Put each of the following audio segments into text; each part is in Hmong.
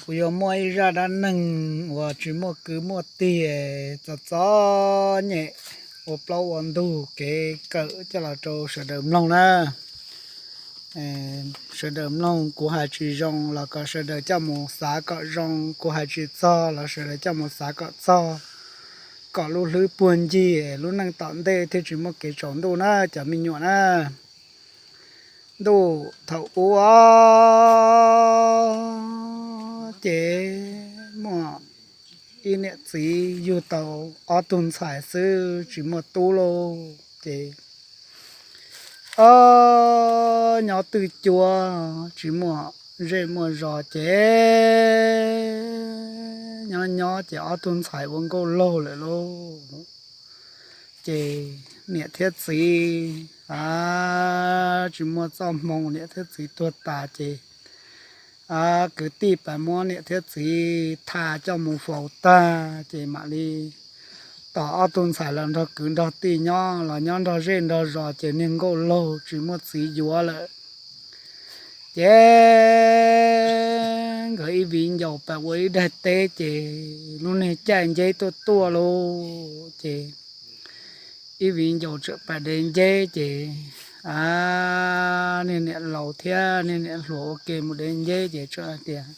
Kuv yuav muaj ib zaj dab neeg uas tsis muaj kwv muaj tij, txom txom nyem, ua plaub ua ntug kev kawm coj los rau sawv daws mloog na. Sawv daws mloog kuv hais tsis zoo los kom sawv daws coj mus xav kom zoo, kuv hais tsis txog los sawv daws coj mus xav kom txog, kom lub hlwb puag ncig lub neej tom ntej thiaj tsis muaj kev tsaus ntuj na cov me nyuam na. Ntuj thaum ub ces muaj ib niam txiv yug tau ob tug ntxhais xwb tsis muaj tub lauj. Ces ob nyob twj cuab tsis muaj zej muaj zos ces nyob nyob ces ob tug ntxhais ua nkauj laug lawm lauj. Ces niam thiab txiv a tsis muaj txoj hmoo, niam thiab txiv tuag tas ces kwv tij pas muab niam thiab txiv tha coj mus faus tag ces mam li tos ob tug ntxhais los nrog kwv nrog tij nyob los nyob nrog zej nrog zos ces niag nkauj laug tsis muaj txiv yuav lawm. Ces nkawd ib viv ncaus pas ua ib daim teb ces lub niag caij nceb tuaj tuaj lauj ces ib viv ncaus tseem pas dev nceb ces niag niam laus thiab niag niam hluas ua ke mus dev nceb ces txawm hais tias,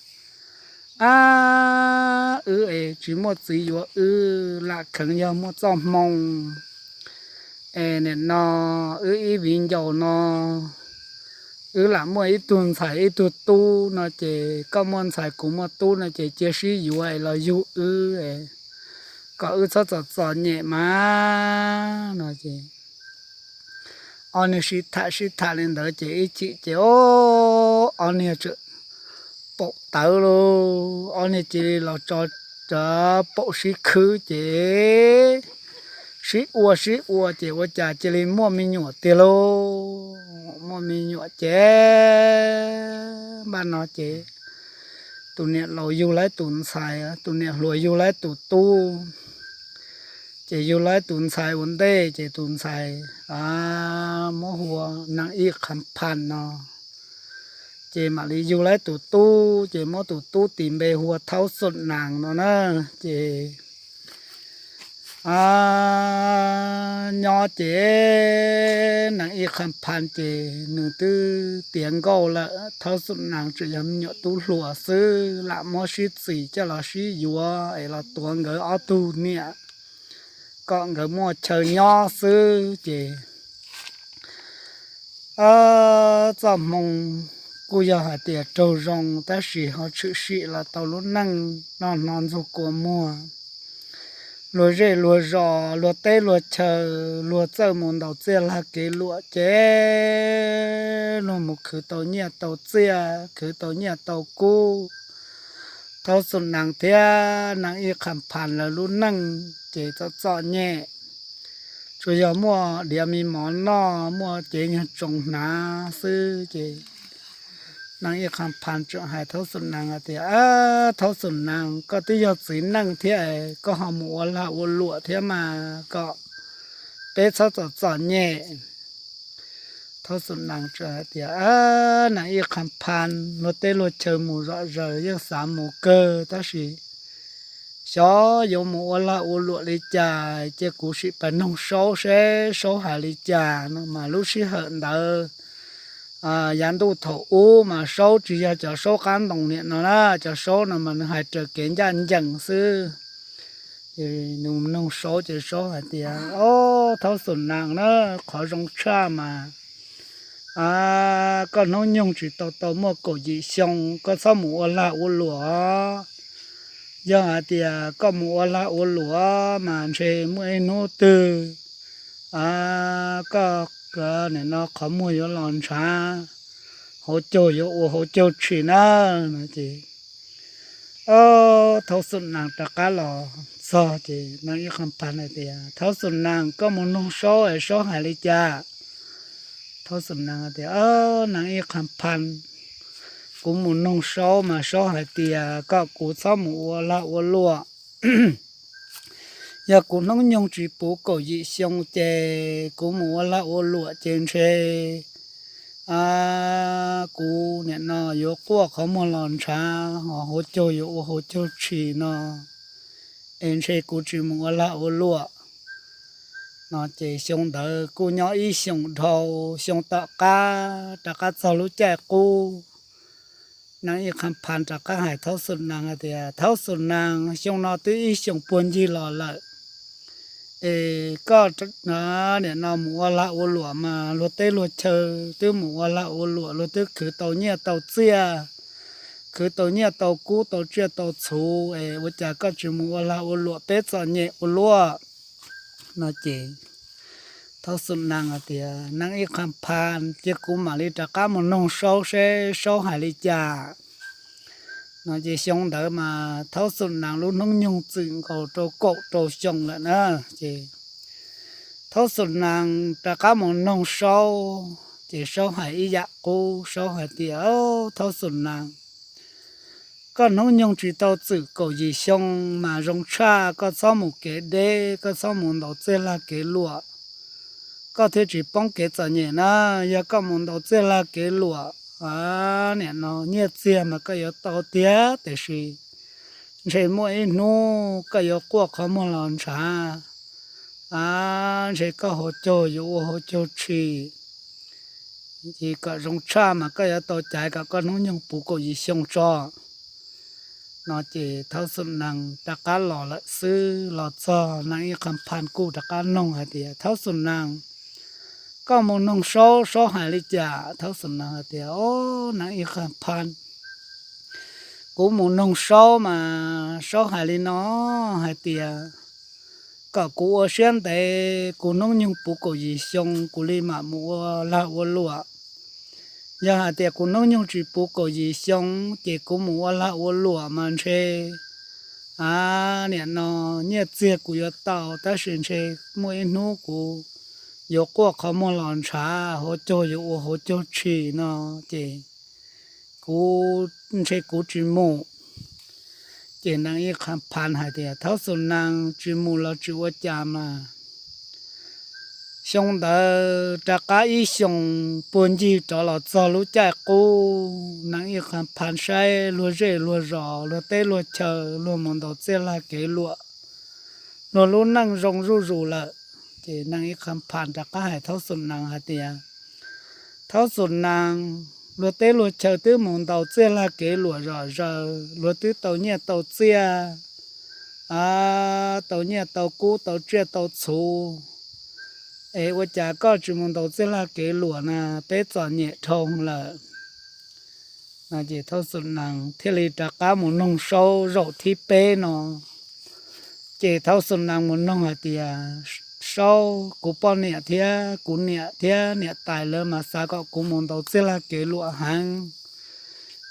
Ab, wb es tsis muaj txiv yuav wb lam kheev yog muaj txoj hmoo es nim no wb ib viv ncaus no wb lam muaj ib tug ntxhais ib tug tub no ces koj muaj ntxhais kuv muaj tub no ces cia sib yuav es los yug wb kom wb txhob txom txom nyem mas no ces ob niag sib tham sib tham li ntawd ces ib chim ces ob niag txawm paum tawv lauj, ob niag cia li los tso paum sib khwb ces sib ua sib ua ces ua cas cia li muaj me nyuam tiag lauj. Muaj me nyuam ces npaj no ces tus niam laus yug laib tus ntxhais, tus niam hluas yug laib tus tub, ces yug laib tus ntxhais ua ntej ces tus ntxhais muab hu ua Nees Ib Qha Phas no, ces mam li yug laib tus tub ces muab tus tub tis npe hu ua Thaub Xum Nees no na. Ces nyob ces Nees Ib Qha Phas ces nws twb tiav nkauj lawm, Thaub Xum Nees tseem yog me nyuam tub hluas xwb, lam muab sib txis coj los sib yuav es los tuav nkawd ob tug niam kom nkawd muaj chaw nyob xwb ces txoj hmoo kuj yog hais tias raug zoo tab sis ho tshwm sim los tau lub neej noj hno ntxuag kua muag. Luag zej luag zos, luag teb luag chaw, luag txawj mus ntaus txiaj lag kev luam ces luag mus khwv tau nyiaj tau txiaj, khwv tau nyiaj tau kub. Thaub Xum Nees thiab Nees Ib Qha Phas lawv lub neej ces txom txom nyem, tsuas yog muaj diav me mov noj, muaj cev nyuag tsoos hnav xwb ces Nees Ib Qha Phas tseem hais Thaub Xum Nees hais tias, Thaub Xum Nees, koj twb yog txiv neej thiab, koj ho mus ua lag ua luam thiab mas kom peb txhob txom txom nyem. Thaub Xum Nees tseem hais tias, Nees Ib Qha Phas, luag teb luag chaw mus zom zaws yeej xav mus kawg tab sis xyov yuav mus ua lag ua luam li cas, cia kuv sim pab noog Saub seb Saub hais li cas no mas lub sij hawm ntawd yav ntuj thaum ub mas Saub tsis yog cov Saub qab ntoos niam no na, cov Saub no mas nws hais raws kev ncaj ncees xwb. Nws noog Saub ces Saub hais tias, Ob, Thaub Xum Nees na, qhov zoo tshaj mas koj hnub nyoog tsis tau tau muaj kaum yim xyoo, koj txhob mus ua lag ua luam. Yog hais tias koj mus ua lag ua luam mas ntshe muaj ib hnub twg koj nim no qhov muag yuav los ntshav, hauv caug yuav ua hauv caug tshis na no ces Thaub Xum Nees rov qab los txog ces Nees Ib Qha Phas hais tias, Thaub Xum Nees, koj mus noog Saub es Saub hais li cas? Thaub Xum Nees tias, Nees Ib Qha Phas, kuv mus noog Saub mas Saub hais tias kom kuv txhob mus ua lag ua luam. Yog kuv hnub nyoog tsis puv kaum yim xyoo ces kuv mus ua lag ua luam ces ntshe Kuv nim no yuav quaj qhov muag los ntshav, ho hauv caug yuav ua hauv caug tshis no, es ntshe kuv tsis mus ua lag ua luam. No ces xyoo ntawd kuj nyob ib xyoos dhau, xyoo tom qab rov qab txog lub caij qub, Neeb Ib Qha Pha rov qab hais Thaub Xum Nees hais tias, Thaub Xum Nees, xyoo no twb ib xyoos puag ncig los lawm, es koj nim no mus ua lag ua luam mas luag teb luag chaw twb mus ua lag ua luam, luag twb khwv tau nyiaj tau txiaj, khwv tau nyiaj tau kub tau tsiaj tau txhuv, es ua cas koj tsis mus ua lag ua luam peb txom nyem ua luaj? No ces Thaub Xum Nees hais tias, Neeb Ib Qha Pha, cia kuv mam li rov qab mus noog Saub seb Saub hais li cas. No ces xyoo ntawd mas Thaub Xum Nees lub hnub nyoog txwm nkaus rau kaum rau xyoo lawm na. Ces Thaub Xum Nees rov qab mus noog Saub, ces Saub hais ib yam qub, Saub hais tias, Thaub Xum Nees, koj hnub nyoog tsis tau txwm kaum yim xyoo mas zoo tshaj koj txhob mus kev deb, koj txhob mus ntaus txiaj lag kev luam, koj thiaj tsis poob kev txom nyem na. Yog koj mus ntaus txiaj lag kev luam, nim no nyiaj txiag mas koj yuav tau tiag, tiam sis ntshe muaj ib hnub koj yuav quaj qhov muag los ntshav, ntshe koj hauv caug yuav ua hauv caug tshis. Ces kom zoo tshaj mas koj yuav tau caiv kom koj hnub nyoog puv kaum yim xyoo tso. No ces Thaub Xum Nees rov qab los lawm xwb, los txog Neeb Ib Qha Pha kuj rov qab noog hais tias, Thaub Xum Nees, koj mus noog Saub, Saub hais li cas? Thaub Xum Nees hais tias, O, Neeb Ib Qha Pha, kuv mus noog Saub mas Saub hais li no, hais tias kom kuv ua siab ntev, kuv hnub nyoog puv kaum yim xyoo kuv li mam mus ua lag ua luam. Yog hais tias kuv hnub nyoog tsis puv kaum yim xyoo ces kuv mus ua lag ua luam mas ntshe, a, nim no nyiaj txiag kuv yuav tau, tab sis ntshe muaj ib hnub kuv yuav quaj qhov muag los ntshav, hauv caug yuav ua hauv caug tshis no ces kuv, ntshe kuv tsis mus. Ces Neeb Ib Qha Pha hais tias, Thaub Xum Nees, tsis mus los tsis ua cas mas. Xyoo ntawd rov qab ib xyoos puag ncig rov los txog lub caij qub, Neeb Ib Qha Pha saib luag zej luag zos, luag teb luag chaw, luag mus ntaus txiaj lag kev luam, luag lub neej zoo zuj zus lawm. Ces Neeb Ib Qha Pha rov qab hais Thaub Xum Nees hais tias, Thaub Xum Nees, luag teb luag chaw twb mus ntaus txiaj lag kev luam zom zaws, luag twb tau nyiaj tau txiaj, a, tau nyiaj tau kub tau tsiaj tau txhuv, es ua cas koj tsis mus ntaus txiaj lag kev luam na, peb txom nyem dhau lawm. No ces Thaub Xum Nees thiaj li rov qab mus noog Saub zaum thib peb no. Ces Thaub Xum Nees mus noog hais tias, Saub, kuv poj niam thiab kuv niam thiab niam tais lawv mas xav kom kuv mus ntaus txiaj lag kev luam heev.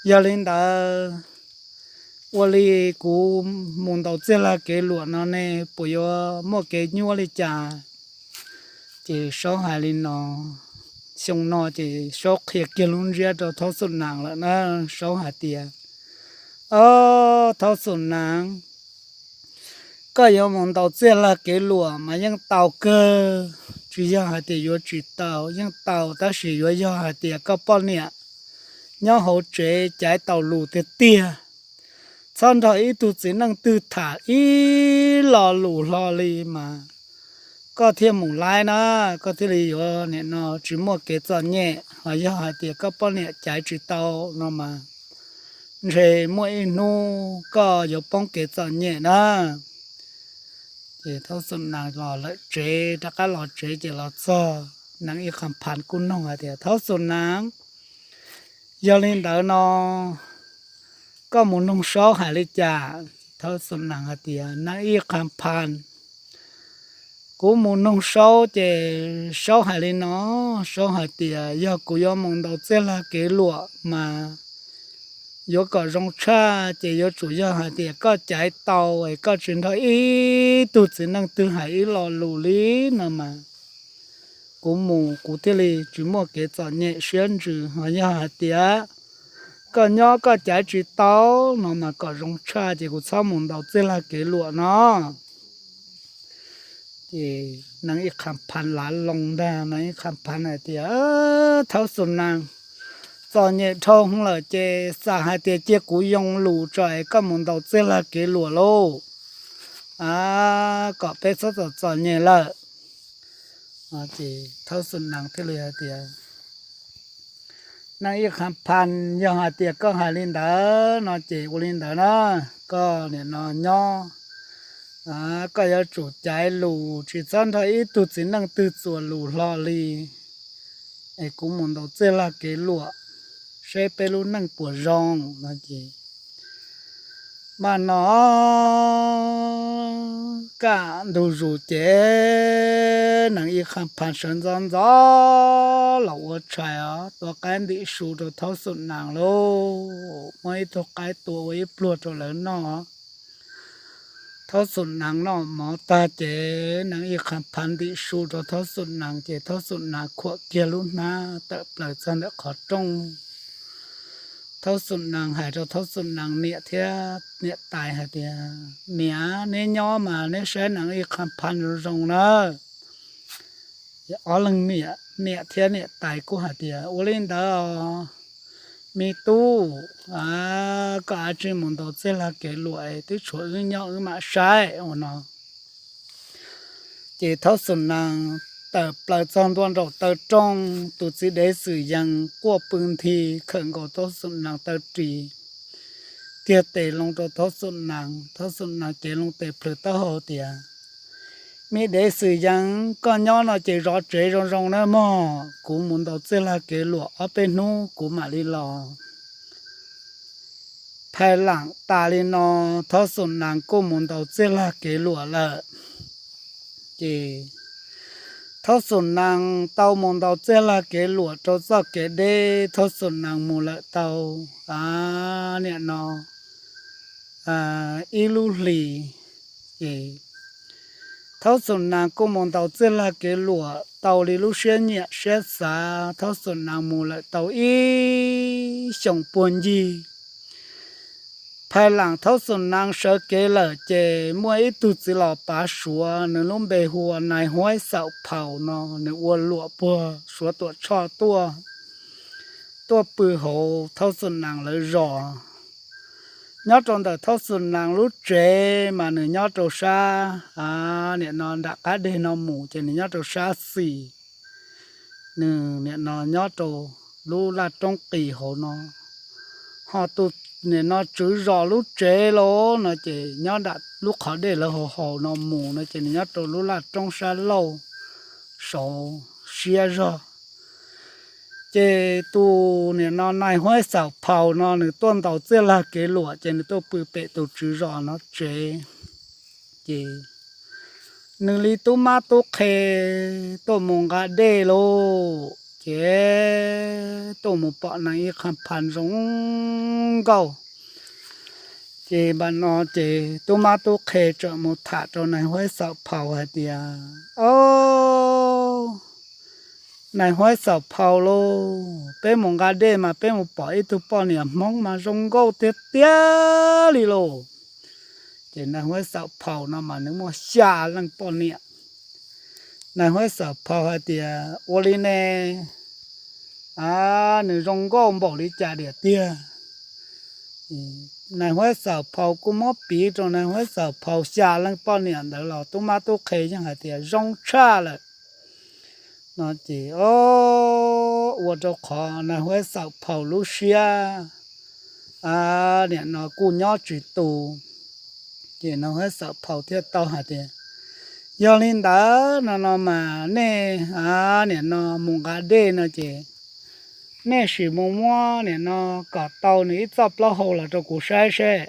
Yog li ntawd, ua li kuv mus ntaus txiaj lag kev luam no ne puas yuav muaj kev nyuaj li cas? Ces Saub hais li no, xyoo no ces Saub qhia kiag lub ntsiab rau Thaub Xum Nees lawm na. Saub hais tias, O, Thaub Xum Nees, koj yuav mus ntaus txiaj lag kev luam mas yeej tau kawg, tsis yog hais tias yuav tsis tau, yeej tau, tab sis yuav yog hais tias koj poj niam nyob hauv tsev caiv tau lus tiag tiag, txhob nrog ib tug txiv neej twg tham ib lo lus hlo li mas koj thiaj mus laib na, koj thiaj li yuav nim no tsis muaj kev txom nyem. Ho yog hais tias koj poj niam caiv tsis tau no mas ntshe muaj ib hnub koj yuav poob kev txom nyem na. Ces Thaub Xum Nees los lawm tsev, rov qab los tsev ces los txog, Neeb Ib Qha Pha kuj noog hais tias, Thaub Xum Nees, yog li ntawd no koj mus noog Saub hais li cas? Thaub Xum Nees hais tias, Neeb Ib Qha Pha, kuv mus noog Saub ces Saub hais li no, Saub hais tias yog kuv yuav mus ntaus txiaj lag kev luam mas yuav kom zoo tshaj ces yuav tsum yog hais tias koj caiv tau es koj tsis nrog ib tug txiv neej twg hais ib lo lus li no mas kuv mus kuv thiaj li tsis muaj kev txom nyem siab ntsws. Ho yog hais tias koj nyob koj caiv tsis tau no mas kom zoo tshaj ces kuv txhob mus ntaus txiaj lag kev luam no. Ces Nees Ib Qha Phas lav loo ntag, Nees Ib Qha Phas hais tias, Thaub Xum Nees, txom nyem dhau hwv lawm ces xam hais tias cia kuv yoo lus tso es koj mus ntaus txwj lag kev luam lauj, kom peb txhob txom txom nyem lawm. Ces Thaub Xum Nees thiaj li hais tias, Nees Ib Qha Phas, yog hais tias koj hais li ntawd no ces ua li ntawd na, koj nim no nyob, koj yuav tsum caiv lus, tsis txhob nrog ib tug txiv neej twg txuas lus hlo li, es kuv mus ntaus txwj lag kev luam seb peb lub neej puas zoo no ces mas no kaj ntug zus ces Nees Ib Qha Phas sawv ntxov ntxov los ua tshais os, tua qaib ntim su rau Thaub Xum Nees lauj, muab ib tug qaib tua ua ib pluag rau lawv noj. Thaub Xum Nees noj mov tag ces Nees Ib Qha Phas ntim su rau Thaub Xum Nees ces Thaub Xum Nees khuam kiag lub hnab tawm plaws txog ntawm qhov rooj. Thaub Xum Nees hais rau Thaub Xum Nees niam thiab niam tais hais tias, Niam, neb nyob mas neb saib Nees Ib Qha Phas zoo zoo na. Ob leeg niam thiab niam tais kuj hais tias, Ua li ntawd, me tub, koj av tsis mus ntaus txwj lag kev luam, twb tshuav wb nyob wb mam saib ua no. Ces Thaub Xum Nees tawm plaws txog ntua nraum taw rooj, tus txiv dev Xwm Yees quaj pw nthi khawm nkaus Thaub Xum Nees taw ris, kiag tes loo rau Thaub Xum Nees. Thaub Xum Nees cev loo tes plhws taub hau tias, Me dev Xwm Yees, koj nyob no ces zov tsev zoo zoo na mog, kuv mus ntaus txwj lag kev luam ob peb hnub kuv mam li los. Phaj lam tas li no, Thaub Xum Nees kuj mus ntaus txwj lag kev luam lawm. Ces Thaub Xum Nees tau mus ntaus txwj lag kev luam rau txoj kev deb, Thaub Xum Nees mus lawm tau, a, niam no, ib lub hlis. Ces Thaub Xum Nees kuj mus ntaus txwj lag kev luam tau li lub siab nyiam siab xav, Thaub Xum Nees mus lawm tau ib xyoos puag ncig. Phaj lam Thaub Xum Nees sawv kev lawm ces muaj ib tug txiv los pav Suav, nws lub npe hu ua Nais Huaib Xaum Phaus no, nws ua luam puag Suav Tuam Tshoj tuaj, tuaj pw hauv Thaub Xum Nees lawv zos. Nyob rau ntawm Thaub Xum Nees lub tsev mas nws nyob rau sab, a, niam no nram qab deg no mus ces nws nyob rau sab xis, nws niam no nyob rau lub laj roob qis hauv no. Ho tus niam no tswv zos lub tsev los no ces nyob nram lub qhov dej lawv haus haus no mus no ces nws nyob rau lub laj roob sab laug saud siab zog. Ces tus niam no Nais Huaib Xaum Phaus no nws tuaj ntaus txwj lag kev luam ces nws tuaj pw pem tus tswv zos no tsev. Ces nws li tub mab tub qhe tuaj mus nqa dej lauj, ces tuaj mus pom Nais Ib Qha Phas zoo nkauj. Ces npam no ces tub mab tub qhe tseem mus tham rau Nais Huaib Xaum Phaus hais tias, Au, Nais Huaib Xaum Phaus lauj, peb mus nqa dej mas peb mus pom ib tug poj niam Hmoob mas zoo nkauj tiag tiag li lauj. Ces Nais Huaib Xaum Phaus no mas nws muaj xya leej poj niam. Nais Huaib Xaum Phaus hais tias, Ua li ne, a, nws zoo nkauj npaum li cas diam tiag? Nais Huaib Xaum Phaus kuj muab piv rau Nais Huaib Xaum Phaus xya leej poj niam ntawd los tub mab tub qhe yeej hais tias zoo tshaj lawm. No ces, o, ua rau qhov Nais Huaib Xaum Phaus lub siab, a, niam no kuj nyob tsis tu. Ces Nais Huaib Xaum Phaus thiaj tau hais tias, Yog li ntawd no no mas nej, a, niam no mus nqa dej no ces nej sim mus muab niam no kom tau nws ib txoj plaub hau los rau kuv saib seb.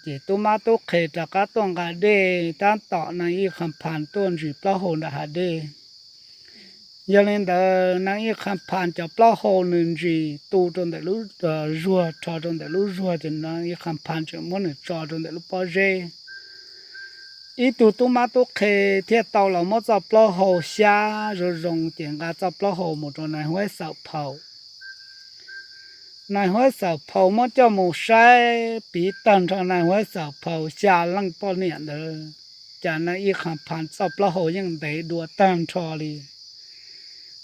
Ces tub mab tub qhe rov qab tuaj nqa dej tab tom Nais Ib Qha Phas tuaj ntsis plaub hau nram hav dej. Yog li ntawd Nais Ib Qha Phas cov plaub hau nws ntsis tu rau ntawm lub zuag, rho rau ntawm lub zuag ces Nais Ib Qha Phas tseem muab nws tso rau ntawm lub pob zeb. Ib tug tub mab tub qhe thiaj tau los muab txoj plaub hau xyab zoo zoo ces nqa txoj plaub hau mus rau Nais Huaib Xaum Phaus. Nais Huaib Xaum Phaus muab coj mus saib piv tag nrho Nais Huaib Xaum Phaus xya leej poj niam ntawd. cas Nais Ib Qha Phas txoj plaub hau yeej ntev dua tag nrho li,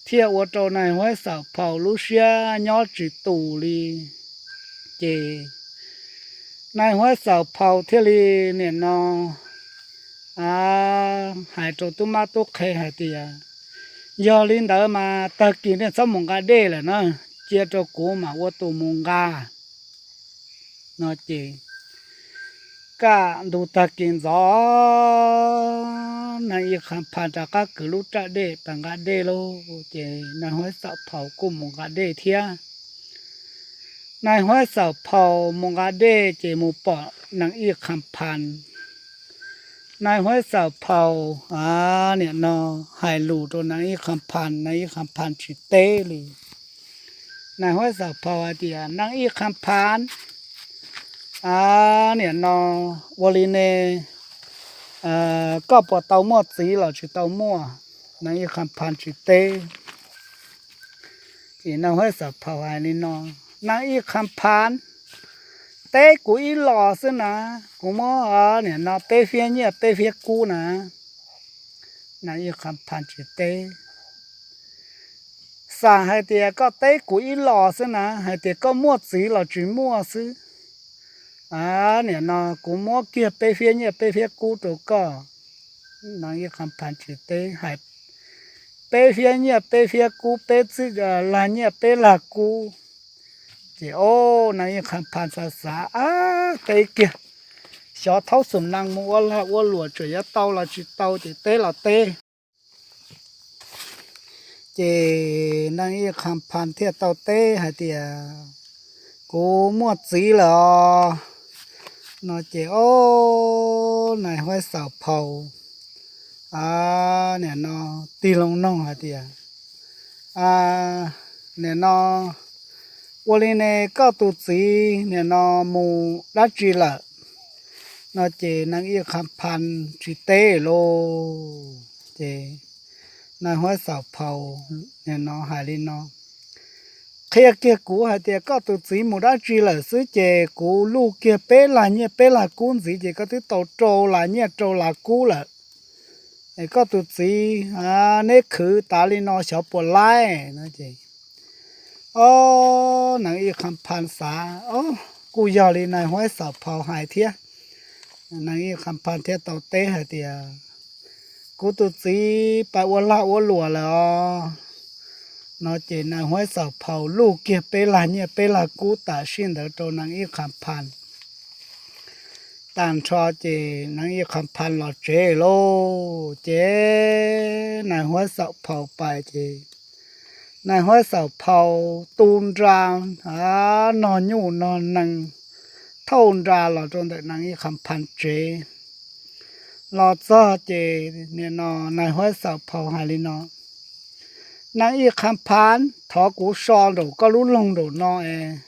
thiaj ua rau Nais Huab Xaum Phau lub siab nyob tsis tus li. Ces Nais Huab Xaum Phau thiaj li nim no hais rau tub mab tub qhe hais tias, yog li ntawd mas tag kis nej txhob mus nqa dej lawm na, cia rau kuv mam ua tus mus nqa. No ces kaj ntug tag kis ntxov, Nais Ib Qha Phas rov qab kwv lub raj dej pas nqa dej lauj. Ces Nais Huab Xaum Phau kuj mus nqa dej thiab. Nais Huab Xaum Phau mus nqa dej ces mus pom Nais Ib Qha Phas. Nais Huab Xaum Phau nim no hais lus rau Nais Ib Qha Phas, Nais Ib Qha Phas tsis teb li. Nais Huab Xaum Phau hais tias, Nais Ib Qha Phas, nim no ua li ne, koj puas tau muaj txiv los tsis tau muaj? Nais Ib Qha Phas tsis teb. Ces Nais Huab Xaum Phau hais li no, Nais Ib Qha Phas, teb kuv ib los xwb na, kuv muab nim no peb fiab nyiaj peb fiab kub na. Nais Ib Qha Phas tsis teb. Xam hais tias koj teb kuv ib los xwb na, hais tias koj muaj txiv los tsis muaj xwb. Nim no kuv muab kiag peb fiab nyiaj peb fiab kub rau koj. Nais Ib Qha Phas tsis teb, hais peb fiab nyiaj peb fiab kub, peb txib lag nyiaj peb lag kub. Ces o, Nais Ib Qha Phas xav xav, ab, teb kiag, xyov thaub xum nees mus ua lag ua luam tseem yuav tau los tsis tau ces teb los teb. Ces Nais Ib Qha Phas thiaj tau teb hais tias, kuv muaj txiv lawm os. No ces o, Nais Huab Xaum Phau nim no tig loo noog hais tias, nim no ua li ne koj tus txiv nim no mus dab tsi lawm? No ces Nais Ib Qha Phas tsis teb lauj. Ces Nais Huab Xaum Phau nim no hais li no, qhia kiag kuv hais tias koj tus txiv mus dab tsi lawm xwb ces kuv luj kiag peb lag nyiaj peb lag kub ntxiv ces koj twb tau rau lag nyiaj rau lag kub lawm. Es koj tus txiv, neb khwv tas li no xyov puas laib no ces, o, Nais Ib Qha Phas xav, o, kuj yog li Nais Huab Xaum Phau hais thiab. Nais Ib Qha Phas thiaj tau teb hais tias, kuv tus txiv pais ua lag ua luam lawm os. No ces Nais Huab Xaum Phau luj kiag peb lag nyiaj peb lag kub tam sim ntawd rau Nais Ib Qha Phas. Tag nrho ces Nais Ib Qha Phas los tsev lauj. Ces Nais Huab Xaum Phau pais ces Nais Huab Xaum Phau tu nra, a, nog nyuj nog nees thauj nra los rau ntawm Nais Ib Qha Phas tsev. Los txog ces nim no Nais Huab Xaum Phau hais li no, Nais Ib Qha Phas, thov kuv so nraum koj lub loog nraum no es,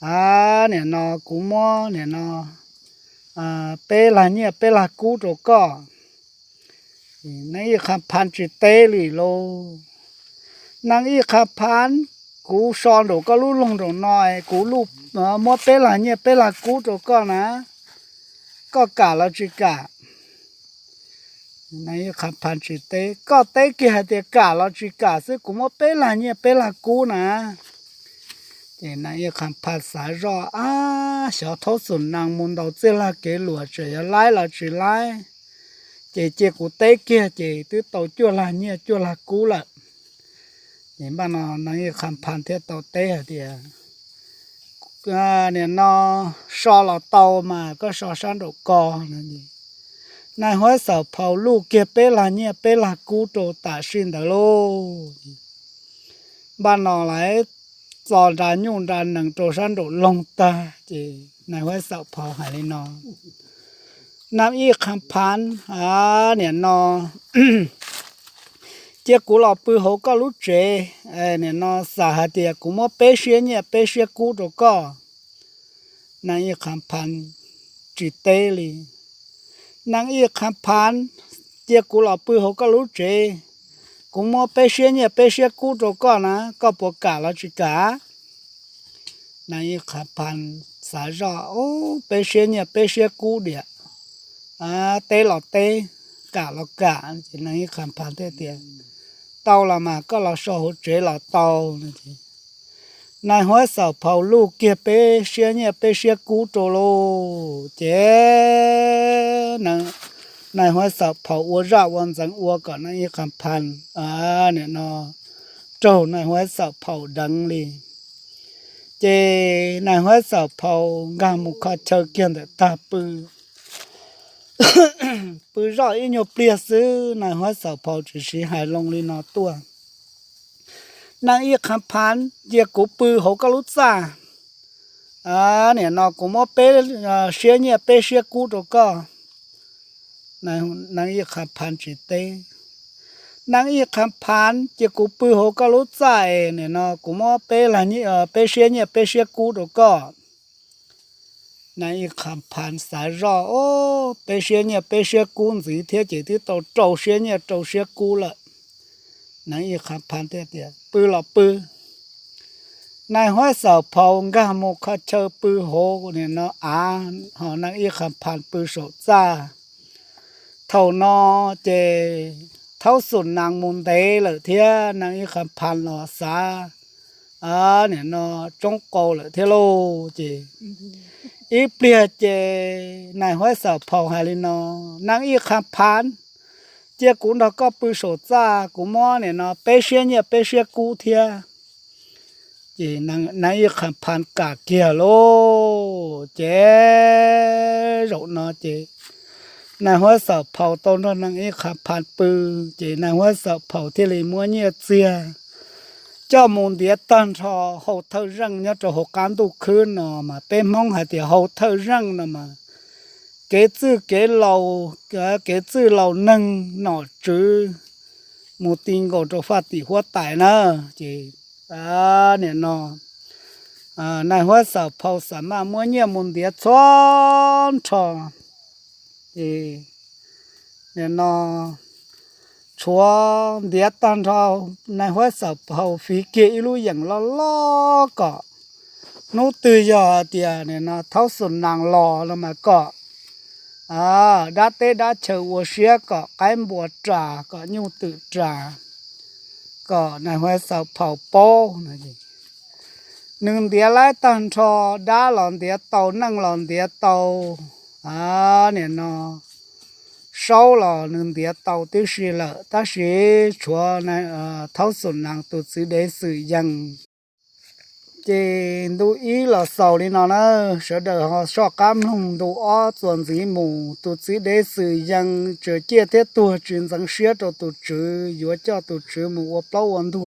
a, nim no kuv muab nim no peb lag nyiaj peb lag kub rau koj. Nais Ib Qha Phas tsis teb li lauj. Nais Ib Qha Phas, kuv so nraum koj lub loog nraum no es kuv muab peb lag nyiaj peb lag kub rau koj na, koj kam los tsis kam? Nais Ib Qha Phas tsis teb. Koj teb kiag hais tias kam los tsis kam xwb, kuv muab peb lag nyiaj peb lag kub na. Ces Nais Ib Qha Phas xav zoj, ab, xyov thaub xum nees mus ntaus txij lag kev luam tseem yuav laib los tsis laib. Ces cia kuv teb kiag ces twb tau cuaj lag nyiaj cuaj lag kub lawm. Ces npaj no Nais Ib Qha Phas thiaj tau teb hais tias, nim no so los tau mas koj so sab nraum ko. Nais Huab Xaum Phau luj kiag peb lag nyiaj peb lag kub rau tam sim ntawd lauj. Npaj no lawv txo nra nyuj nra nees rau sab nraum loog tag ces Nais Huab Xaum Phau hais li no, Nais Ib Qha Phas, a, nim no cia kuv los pw hauv koj lub tsev, nim no xam hais tias kuv muab peb siab nyiaj peb siab kub rau koj. Nais Ib Qha Phas tsis teb li. Nais Ib Qha Phas, cia kuv los pw hauv koj lub tsev, kuv muab peb siab nyiaj peb siab kub rau koj na, koj puas kam los tsis kam? Nais Ib Qha Phas xav zoj, peb siab nyiaj peb siab kub diam, teb los teb, kam los kam. Ces Nais Ib Qha Phas thiaj tias, Tau los mas, koj los so hauv tsev los tau. Nais Huab Xaum Phaus luj kiag peb siab nyiaj peb siab kub rau lauj. Ces Nais Huab Xaum Phaus ua zaj ua ntxeev ua kom Nais Ib Qha Phas nim no raug Nais Huab Xaum Phaus deev li. Ces Nais Huab Xaum Phaus nkag mus kho chaw kiag ntawm tag pw, pw zoj ib nyuag pliag xwb, Nais Huab Xaum Phaus tsis siv hais loo li no tuaj, Nais Ib Qha Phas, cia kuv pw hauv koj lub txaj. Nim no kuv muab peb siab nyiaj peb siab kub rau koj. Nais Ib Qha Phas tsis teb. Nais Ib Qha Phas, cia kuv pw hauv koj lub txaj es nim no kuv muab peb siab nyiaj peb siab kub rau koj. Nais Ib Qha Phas xav zoj, Peb siab nyiaj peb siab kub ntxiv thiab ces twb tau rau siab nyiaj rau siab kub lawm. Nais Ib Qha Phas thiaj tias, Pw los pw. Nais Huab Xaum Phaus nkag mus kho chaw pw hauv nim no av, ho Nais Ib Qha Phas pw saum txaj. Thaum no ces Thaub Xum Nas mus ntev lawm thiab Nais Ib Qha Phas los xav nim no tsoob qau lawm thiab lauj. Ces ib pliag ces Nais Huab Xaum Phaus hais li no, Nais Ib Qha Phas, cia kuv nrog koj pw saum txaj, kuv muab nim no peb siab nyiaj peb siab kub thiab. Ces Nais Ib Qha Phas kam kiag lauj. Ces zaum no ces Nais Huab Xaum Phaus tau nrog Nais Ib Qha Phas pw, ces Nais Huab Xaum Phaus thiaj li muab nyiaj txiag coj mus ntiav tag nrho hau thawj zeej nyob rau hauv qab ntuj khwb no mas peb Hmoob hais tias hau thawj zeej no mas kev txwj kev laus, kev txwj laus neeg nom tswv mus ti nkaus rau faj tim huab tais na. Ces nim no Nais Huab Xaum Phaus xam maj muab nyiaj mus ntiav txhua nrho. Ces nim no tshuav ntiav tag nrho, Nais Huab Xaum Phaus fiv kiag ib lub yeem loj loj kom hnub twg yog hais tias nim no Thaub Xum Nas los no mas kom dab teb dab chaw ua siab, kom qaib npua ras, kom nyuj twm ras, kom Nais Huab Xaum Phaus paub no. Nws ntiav laib tag nrho, dab los ntiav tau, neeg los ntiav tau, nim no saub los nws ntiav tau tib si lawm, tab sis tshuav Thaub Xum Nas tus txiv dev Xwm Yees. Ces ntu ib los xaus li no na, sawv daws ho soj qab mloog ntu ob txuas ntxiv mus. Tus txiv dev Xwm Yees tseem ciaj thiab tuag tsis ntxeev siab rau tus tswv, yuav coj tus tswv mus ua plaub ua ntug.